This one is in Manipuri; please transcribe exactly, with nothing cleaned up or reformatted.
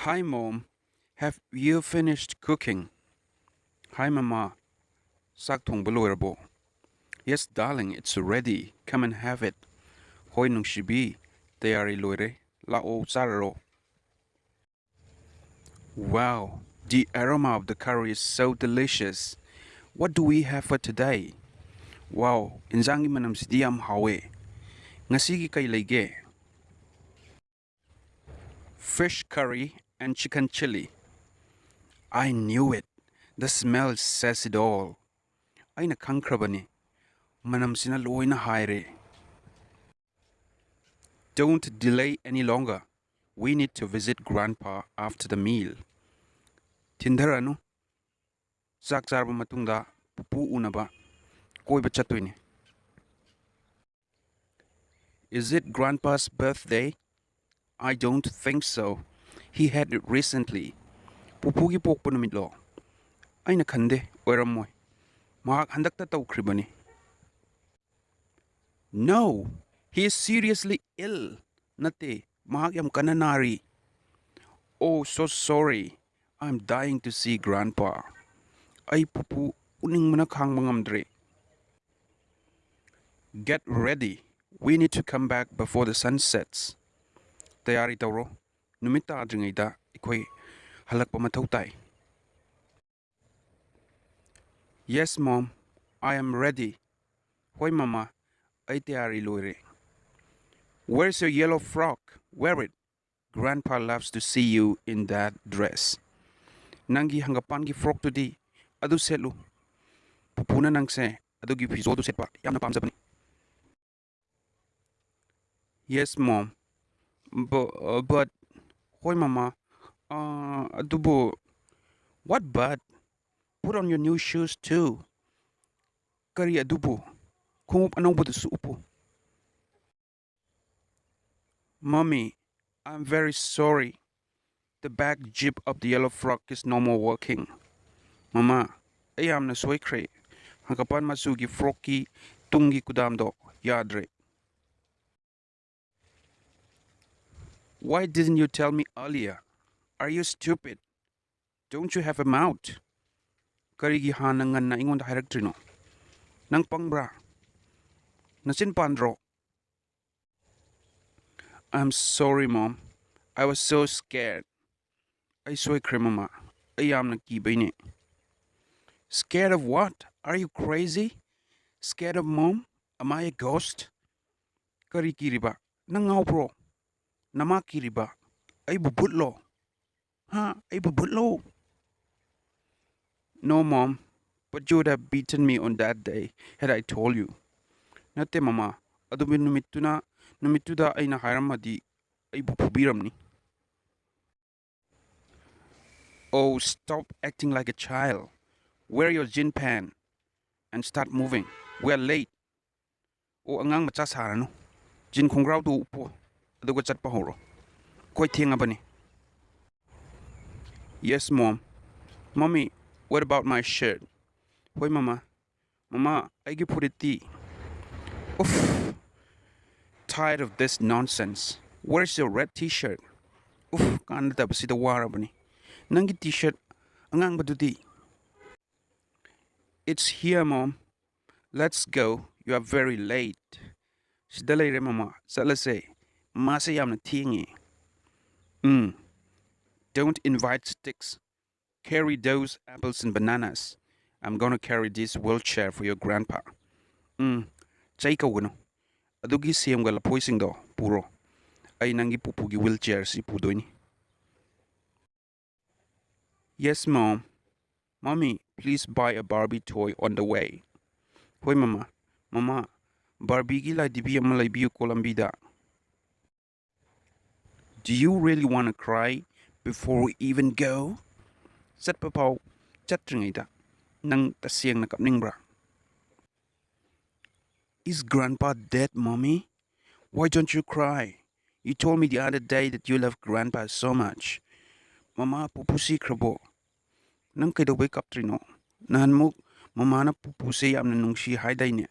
Hi, Mom. Have you finished cooking? Hi, Mama. ꯆꯥꯛ ꯊꯣꯡꯕ ꯂꯣꯏꯔꯕꯣ? Yes, darling, it's ready. Come and have it. ꯍꯣꯏ, ꯅꯨꯡꯁꯤꯕꯤ, ꯇꯌꯥꯔꯤ ꯂꯣꯏꯔꯦ꯫ ꯂꯥꯛꯑꯣ, ꯆꯥꯔꯔꯣ꯫ Wow, the aroma of the curry is so delicious. What do we have for today? Wow, ꯏꯟꯖꯥꯡꯒꯤ ꯃꯅꯝꯁꯤꯗꯤ ꯌꯥꯝ ꯍꯥꯎꯋꯦ꯫ ꯉꯁꯤꯒꯤ ꯀꯩ ꯂꯩꯒꯦ? Fish curry and chicken chili. I knew it. The smell says it all. ꯑꯩꯅ ꯈꯪꯈ꯭ꯔꯕꯅꯤ꯫ ꯃꯅꯝꯁꯤꯅ ꯂꯣꯏꯅ ꯍꯥꯏꯔꯦ꯫ Don't delay any longer. We need to visit Grandpa after the meal. ꯊꯤꯟꯊꯔꯅꯨ꯫ ꯆꯥꯛ ꯆꯥꯔꯕ ꯃꯇꯨꯡꯗ ꯄꯨꯄꯨ ꯎꯅꯕ ꯀꯣꯏꯕ ꯆꯠꯇꯣꯏꯅꯤ꯫ Is it Grandpa's birthday? I don't think so. He had it recently. ꯄꯨꯄꯨꯒꯤ ꯄꯣꯛꯄ ꯅꯨꯃꯤꯠꯂꯣ? ꯑꯩꯅ ꯈꯟꯗꯦ, ꯑꯣꯏꯔꯝꯃꯣꯏ꯫ ꯃꯍꯥꯛ ꯍꯟꯗꯛꯇ ꯇꯧꯈ꯭ꯔꯤꯕꯅꯤ꯫ No, he is seriously ill. ꯅꯠꯇꯦ, ꯃꯍꯥꯛ ꯌꯥꯝ ꯀꯟꯅ ꯅꯥꯔꯤ꯫ Oh, so sorry. I'm dying to see Grandpa. ꯑꯩ ꯄꯨꯄꯨ ꯎꯅꯤꯡꯕꯅ ꯈꯥꯡꯕ ꯉꯝꯗ꯭ꯔꯦ꯫ Get ready. We need to come back before the sun sets. ꯇꯌꯥꯔꯤ ꯇꯧꯔꯣ꯫ ꯅꯨꯃꯤꯠ ꯇꯥꯗ꯭ꯔꯤꯉꯩꯗ ꯑꯩꯈꯣꯏ ꯍꯜꯂꯛꯄ ꯃꯊꯧ ꯇꯥꯏ꯫ Yes, Mom. I am ready. ꯍꯣꯏ, ꯃꯃꯥ, ꯑꯩ ꯇꯌꯥꯔꯤ ꯂꯣꯏꯔꯦ꯫ Where's your yellow frock? Wear it. Grandpa loves to see you in that dress. ꯅꯪꯒꯤ ꯍꯪꯒꯄꯥꯟꯒꯤ ꯐ꯭ꯔꯣꯛꯇꯨꯗꯤ? ꯑꯗꯨ ꯁꯦꯠꯂꯨ꯫ ꯄꯨꯄꯨꯅ ꯅꯪꯁꯦ ꯑꯗꯨꯒꯤ ꯐꯤꯖꯣꯜꯗꯨ ꯁꯦꯠꯄ ꯌꯥꯝꯅ ꯄꯥꯝꯖꯕꯅꯤ꯫ Yes, Mom. But, uh, but, ꯍꯣꯏ, ꯃꯃꯥ꯫ ꯑꯥ, ꯑꯗꯨꯕꯨ, what but? Put on your new shoes too. ꯀꯔꯤ ꯑꯗꯨꯕꯨ? ꯈꯣꯡꯎꯞ ꯑꯅꯧꯕꯗꯨꯁꯨ ꯎꯞꯄꯨ꯫ Mommy, I'm very sorry. The back zip of the yellow frock is no more working. ꯃꯃꯥ, ꯑꯩ ꯌꯥꯝꯅ ꯁꯣꯏꯈ꯭ꯔꯦ꯫ ꯍꯪꯒꯄꯥꯟ ꯃꯆꯨꯒꯤ ꯐ꯭ꯔꯣꯛꯀꯤ ꯇꯨꯡꯒꯤ ꯀꯨꯗꯥꯝꯗꯣ ꯌꯥꯗ꯭ꯔꯦ꯫ Why didn't you tell me earlier? Are you stupid? Don't you have a mouth? ꯀꯔꯤꯒꯤ ꯍꯥꯟꯅ ꯉꯟꯅ ꯑꯩꯉꯣꯟꯗ ꯍꯥꯏꯔꯛꯇ꯭ꯔꯤꯅꯣ? ꯅꯪ ꯄꯪꯕ꯭ꯔꯥ? ꯅꯆꯤꯟ ꯄꯥꯟꯗ꯭ꯔꯣ? I'm sorry, Mom. I was so scared. ꯑꯩ ꯁꯣꯏꯈ꯭ꯔꯦ, ꯃꯃꯥ꯫ ꯑꯩ ꯌꯥꯝꯅ ꯀꯤꯕꯩꯅꯦ꯫ Scared of what? Are you crazy? Scared of Mom? Am I a ghost? ꯀꯔꯤ ꯀꯤꯔꯤꯕ? ꯅꯪ ꯉꯥꯎꯕ꯭ꯔꯣ? ꯅꯃꯥ ꯀꯤꯔꯤꯕ? ꯑꯩꯕꯨ ꯚꯨꯠꯂꯣ? ꯍꯥ? ꯑꯩꯕꯨ ꯚꯨꯠꯂꯣ? No, Mom. But you would have beaten me on that day had I told you. ꯅꯠꯇꯦ, ꯃꯃꯥ꯫ ꯑꯗꯨꯕꯨ ꯅꯨꯃꯤꯠꯇꯨꯅ, ꯅꯨꯃꯤꯠꯇꯨꯗ ꯑꯩꯅ ꯍꯥꯏꯔꯝꯃꯗꯤ ꯑꯩꯕꯨ ꯐꯨꯕꯤꯔꯝꯅꯤ꯫ Oh, stop acting like a child. Wear your jean pant and start moving. We are late. ꯑꯣ, ꯑꯉꯥꯡ ꯃꯆꯥ ꯁꯥꯔꯅꯨ꯫ ꯖꯤꯟ ꯈꯣꯡꯒ꯭ꯔꯥꯎꯗꯨ ꯎꯞꯄꯣ, ꯑꯗꯨꯒ ꯆꯠꯄ ꯍꯧꯔꯣ꯫ ꯑꯩꯈꯣꯏ ꯊꯦꯡꯉꯕꯅꯤ꯫ Yes, Mom. Mommy, what about my shirt? ꯍꯣꯏ, ꯃꯃꯥ꯫ ꯃꯃꯥ, ꯑꯩꯒꯤ ꯐꯨꯔꯤꯠꯇꯤ? Uff. Tired of this nonsense. Where's your red T-shirt? Uff, ꯀꯥꯟꯅꯗꯕꯁꯤꯗ ꯋꯥꯔꯕꯅꯤ꯫ ꯅꯪꯒꯤ T-shirt ꯑꯉꯥꯡꯕꯗꯨꯗꯤ? It's here, Mom. Let's go. You are very late. ꯁꯤꯗ ꯂꯩꯔꯦ, ꯃꯃꯥ꯫ ꯆꯠꯂꯁꯦ꯫ ꯃꯥꯁꯦ ꯌꯥꯝꯅ ꯊꯦꯡꯉꯦ꯫ ꯎꯝ꯫ Don't invite sticks. Carry those apples and bananas. I'm gonna carry this wheelchair for your grandpa. ꯎꯝ, ꯆꯩ ꯀꯧꯒꯅꯨ꯫ ꯑꯗꯨꯒꯤ ꯁꯦꯝꯒ ꯂꯐꯣꯏꯁꯤꯡꯗꯣ ꯄꯨꯔꯣ꯫ ꯑꯩ ꯅꯪꯒꯤ ꯄꯨꯄꯨꯒꯤ wheelchair ꯁꯤ ꯄꯨꯗꯣꯏꯅꯤ꯫ Yes, Mom. Mommy, please buy a Barbie toy on the way. ꯍꯣꯏ, ꯃꯃꯥ꯫ ꯃꯃꯥ, ꯕꯥꯔꯕꯤꯒꯤ ꯂꯥꯏꯙꯤꯕꯤ ꯑꯃ ꯂꯩꯕꯤꯌꯨꯀꯣ ꯂꯝꯕꯤꯗ꯫ Do you really wanna cry before we even go? ꯆꯠꯄ ꯐꯥꯎ ꯆꯠꯇ꯭ꯔꯤꯉꯩꯗ ꯅꯪ ꯇꯁꯦꯡꯅ ꯀꯞꯅꯤꯡꯕ꯭ꯔꯥ? Is Grandpa dead, Mommy? Why don't you cry? You told me the other day that you love Grandpa so much. ꯃꯃꯥ, ꯄꯨꯄꯨ ꯁꯤꯈ꯭ꯔꯕꯣ? ꯅꯪ ꯀꯩꯗꯧꯕꯩ ꯀꯞꯇ꯭ꯔꯤꯅꯣ? ꯅꯍꯥꯟꯃꯨꯛ ꯃꯃꯥꯅ ꯄꯨꯄꯨꯁꯦ ꯌꯥꯝꯅ ꯅꯨꯡꯁꯤ ꯍꯥꯏꯗꯥꯏꯅꯦ?